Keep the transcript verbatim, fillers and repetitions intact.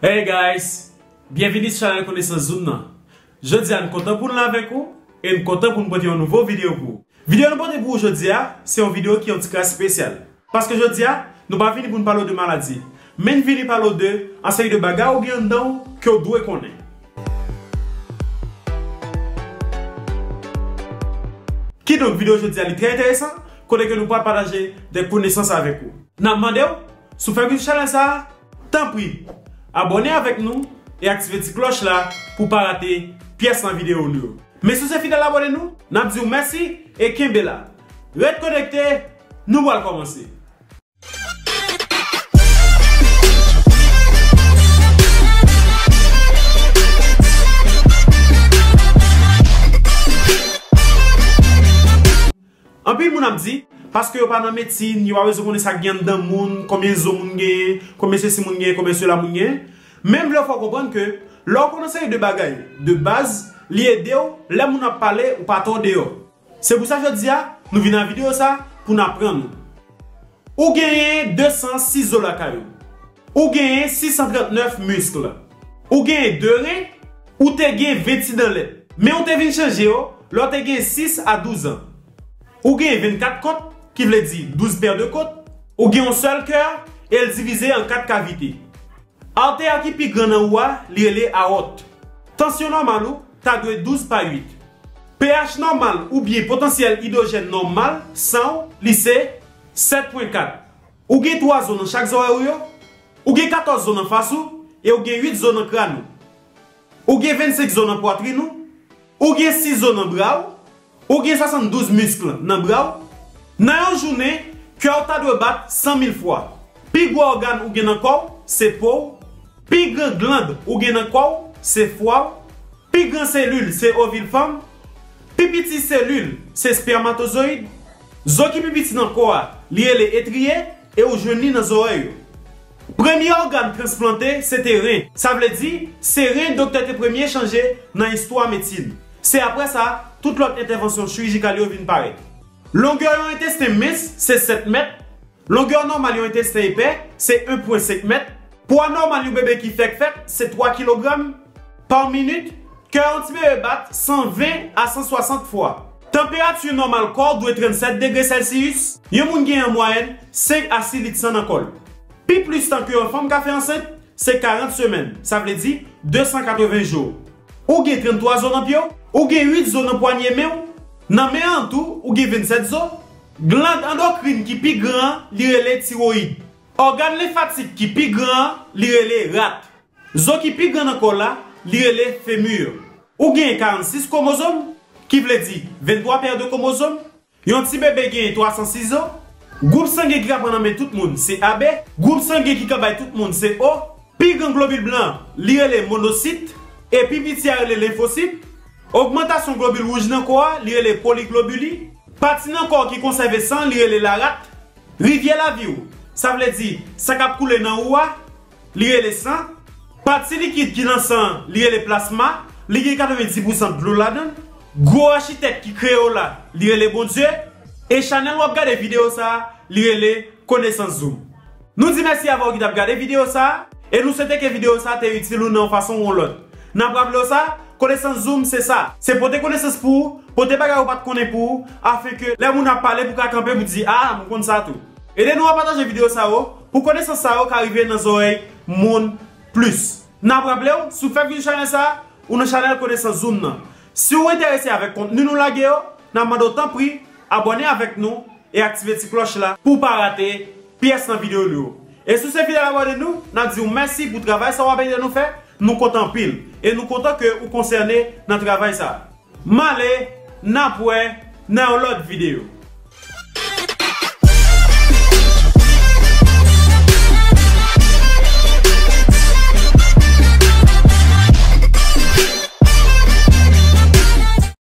Hey guys, byenvini sou chanèl Konesans Zoom nan. Jodi a n kontan pou n la avèk ou e n kontan pou n pote yon nouvo videyo pou ou. Videyo nou pote pou ou jodi a, se yon videyo ki yon ti kras espesyal. Paske jodi a, nou pa vini pou n pale w de maladi, men n vini pale w de yon seri de bagay ou gen anndan w ke w dwe konnen. Kidonk, videyo jodi a li trè enteresan, kote ke nou pral pataje de konesans avèk ou. N ap mande w, si w fèk vin sou chanèl sa a, tanpri, abòne avèk nou e aktive ti klòch la pou w pa rate pyès nan videyo nou yo. Men si w se fidèl abòne nou, n ap di w mèsi e kenbe la. Ret konekte, nou pral kòmanse. Anpil moun ap di, paske yo pa nan medsin, yo pa bezwen konnen sa k gen anndan moun, konbyen zo moun genyen, konbyen sesi moun genyen, konbyen sela moun genyen. Men m vle w fè w konprann ke lè w konn yon seri de bagay de baz, li ede w lè moun ap pale, ou pa twò deyò. Se pou sa jodi a, nou vin nan videyo sa pou n aprann ou. Ou genyen de san sis zo lakay ou. Ou genyen sis san trannèf misk. Ou genyen de ren, ou te gen ven ti dan lèt. Men ou te vin chanje yo lè w te gen sis a douz an. Ou genyen vennkat kot, ki vle di douz pè de kot. Ou gen yon sèl kè, e l divize an kat kavite. Atè a ki pi gran nan ou a, li rele awòt. Tansyon nòmal ou ta dwe douz pa uit. pH nòmal oubyen potansyèl idwojèn nòmal san w, li se sèt pwen kat. Ou gen twa zo nan chak zòrèy ou yo. Ou gen katòz zo nan fas ou e ou gen uit zo nan kràn ou. Ou gen vennsenk zo nan pwatrin ou. Ou gen sis zo nan bra w. Ou gen swasanndouz misk nan bra w. Nan yon jounen, kè w ta dwe bat san mil fwa. Pi gwo ògàn ou gen nan kò w, se po w. Pi gran gland ou gen nan kò w, se fwa w. Pi gran selil, se ovil fanm. Pi piti selil, se espèmatozoyid. Zo ki pi piti nan kò a, li rele etriye, e ou jwenn li nan zòrèy yo. Premye ògàn transplante, se te ren. Sa vle di, se ren doktè te premye chanje nan istwa medsin. Se apre sa, tout lòt entèvansyon chirijikal yo vin parèt. Longè yon entesten mens, se sèt mèt. Longè nòmal yon entesten epè, se en pwen senk mèt. Pwa nòmal yon bebe ki fèk fèt, se twa kilogram. Pa minit, kè yon ti bebe bat san ven a san swasant fwa. Tanperati nòmal kò w dwe trannsèt degre sèlsiyis. Yon moun gen an mwayèn senk a sis lit san nan kò l. Pi plis tan ke yon fanm ka fè ansent, se karant semèn, sa vle di de san katreven jou. Ou gen tranntwa zo nan pye w. Ou gen uit zo nan pwanye men w. Nan men an tou, ou gen vennsèt zo. Gland andokrin ki pi gran an, li rele tiwoyid. Ògàn lenfatik ki pi gran an, li rele rat. Zo ki pi gran nan kò w la, li rele femur. Ou gen karannsis kwomozòm, ki vle di venntwa pè de kwomozòm. Yon ti bebe gen twa san sis zo. Gwoup sangen ki ka pran nan men tout moun, se A B. Gwoup sangen ki ka bay tout moun, se O. Pi gran globil blan, li rele monosit, e pi piti a rele lenfosit. Ogmantasyon globil wouj nan kò a, li rele poliglobili. Pati nan kò ki konsève san, li rele larat. Rivyè lavi w, sa vle di sa k ap koule nan ou a, li rele san. Pati likid ki nan san an, li rele plasma, li gen katrevenndis pousan dlo ladan l. Gwo achitèk ki kreye w la, li rele Bondye. E chanèl w ap gade videyo sa a, li rele Konesans Zoom. Nou di mèsi avè w ki t ap gade videyo sa a, e nou swete ke videyo sa a te itil ou nan yon fason ou yon lòt. N ap raple w sa, Konesans Zoom se sa, se pote konesans pou ou, pote bagay ou pa t konnen pou ou, afenke lè moun ap pale pou ka kanpe pou di, a, m konn sa tou. Ede nou a pataje videyo sa yo, pou konesans sa yo ka rive nan zòrèy moun plis. N ap raple w, si w fèk vin sou chanèl sa, ou nan chanèl Konesans Zoom nan. Si w enterese avèk kontni nou lage yo, n ap mande w tanpri, abòne avèk nou e aktive ti klòch la pou w pa rate pyès nan videyo nou yo. E si w se fidèl abòne nou, n ap di w mèsi pou travay sa w ap ede nou fè, nou kontan anpil. E nou kontan ke ou konsène nan travay sa. M ale, n ap wè nan yon lòt videyo.